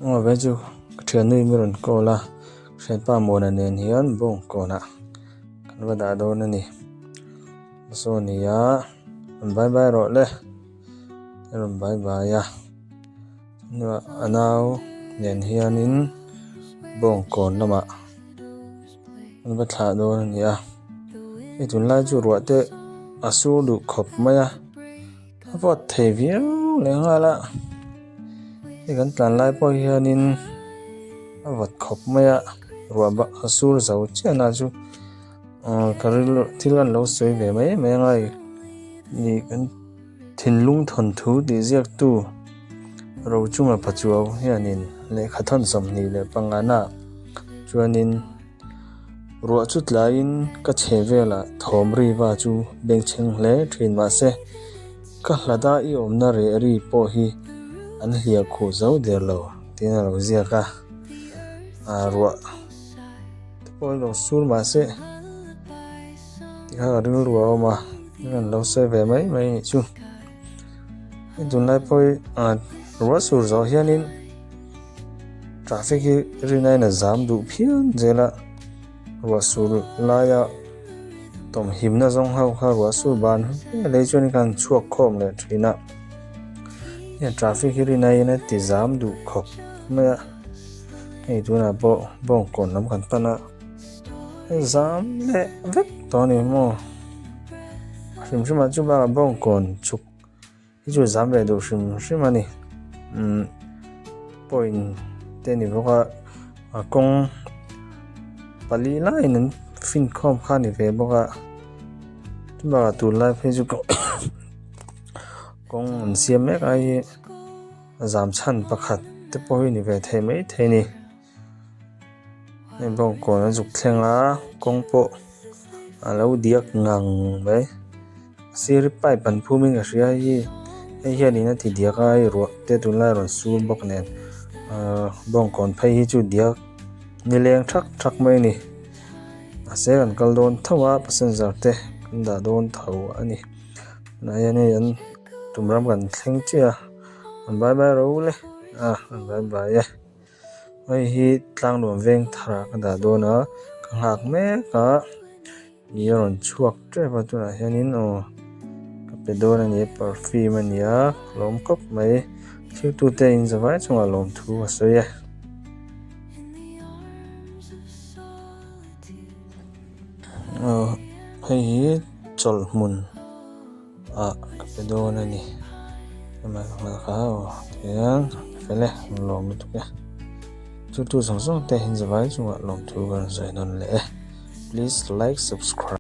Aw ve chu ka thiannu in min rawn call a thianpa Muana nen hian bawngkawnah kan va dah dawn a ni saw a ni a rawn bye bye rawh le a rawn bye bye a hnuah a nau nen hianin bawngkawn lamah an va thlah dawn a ni a hei tunlai chu ruah te a sur duh khawp mai a. A vawt thei viau leh nghal a hei kan tlan lai pawh hianin a vawt khawp mai a ruah bak a sur zo chiah na chu ahh ka rilru thil an lo sawi ve mai mai anga ih kan thinlung thawnthu tih ziak tu Rochunga Pachuau hianin lehkha thawn 25 na chuanin. Ruah chu tlaiin ka chhe velah thawm riva chu bengchheng hle thin mahse ka hlada i awmna reh ri pawh hi an hliah khuh zo der lo tiin a lo ziak a, ah ruah te pawh hi lo sur mahse tikhan a rilru a awm a an lo sawi ve mai mai anih chu hei tunlai pawh hi ah ruah sur zawh hianin. Traffic hi rin aiin a zam duh phian zel a ruah sur laia tawmhimna zawng ho kha ruah sur ban hle chuan khan chhuak khawm leh thin a heng traffic hi rin aiin a ti zam duh khawp mai a hei tunah pawh bawngkawn lam kan pan a zam leh vek tawh a ni maw a hrim hrim ah chu bakah bawngkawn chhuk. Hi chu zam ve duh hrim hrim a ni umm point te ni bawk a a kawng pali laiin an finkhawm kha a ni ve bawk a chubakah tunlai phei chu kawng an siam mek a hei hi zam chhan pakhat te pawh hi ni ve thei maithei a ni. Hei bawngkawn a zuk thleng a kawng pawh a lo diak ngang mai a sir hi pipe an phum in ka hria hei hei hianin a ti diak a hei ruah te tunlai a rawn sur bawk nen ahh bawngkawn phei hi chu diak nileng thak thak mai a ni mahse kan kal dawn tho a passenger te kan dah dawn tho a ni tunah hian hei an tum ram kan thleng chiah a an bye bye ro le a an bye bye e. Hei hi tlangnuam veng tharah ka dah dawn a ka nghak mek a ih a rawn chhuak tep a tunah hianin aw ka pe dawn a ni a perfume a ni a ka lawm khawp mai thil tute in zavai chungah lawmthu a sawi e. Aw hei hi chawlh hmun. Ah ka pe dawn a ni tihian fel e an lawm lutuk e chu tu zawng zawng te in zavai chungah lawmthu ka rawn sawi nawn leh e please like subscribe.